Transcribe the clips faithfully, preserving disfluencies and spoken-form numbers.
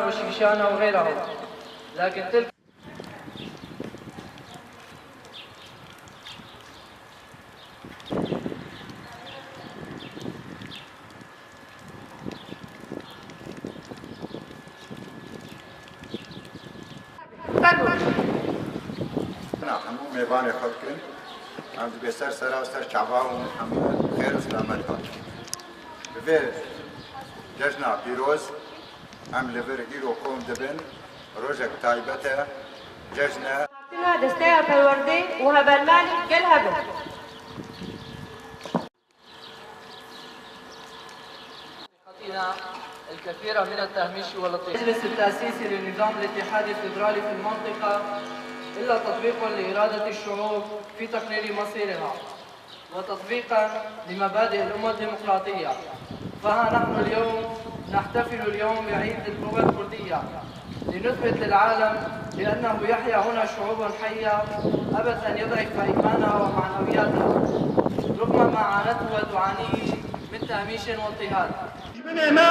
وشيشانا وغيرهم. لكن تلك Hemû mêvanê xwe bikin. Em dibê ser sera û ser çava û hemû xêr û selamet hatin. Bi vê cejna pîroz em li vir îro kom dibin. Rojek taybet e, cejn e. Hatina desteya perwerdê û hebermel gel hebin. خطينا الكثير من التهميش والاضطهاد. المجلس التأسيسي للنظام الاتحادي الفيدرالي في المنطقة إلا تطبيق لإرادة الشعوب في تقرير مصيرها وتطبيقا لمبادئ الأمة الديمقراطية. فها نحن اليوم نحتفل اليوم بعيد اللغة الكردية لنثبت للعالم بأنه يحيا هنا شعوب حية أبت أن يضعف إيمانها ومعنوياتها رغم ما عانته وتعانيه من تهميش واضطهاد. Dijminê me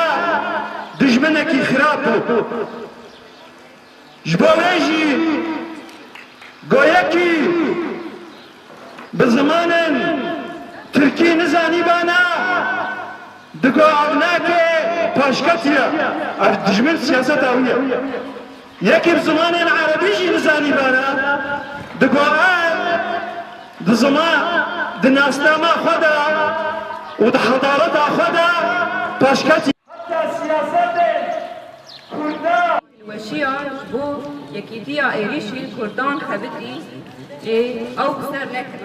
dijminekî xirab bû. Ji bo wê jî goyekî bi zimanên tirkî nizanîbana, digo ev nake paşketiye. Ev dijmin siyaseta wî ye. Yekî bi zimanên erebî jî nizanîbana, digo ev di ziman, di nasnama xwe de û di hedareta xwe de paşketiye. Heta siyasetên Kurdan. Weşiya ji bo yekîtiya êrîşî Kurdan xebitî ê ew bi ser nekir.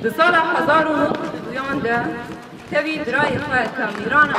Di sala hezar û neh sed û duyan de tevî birayê xwe ke Mîrana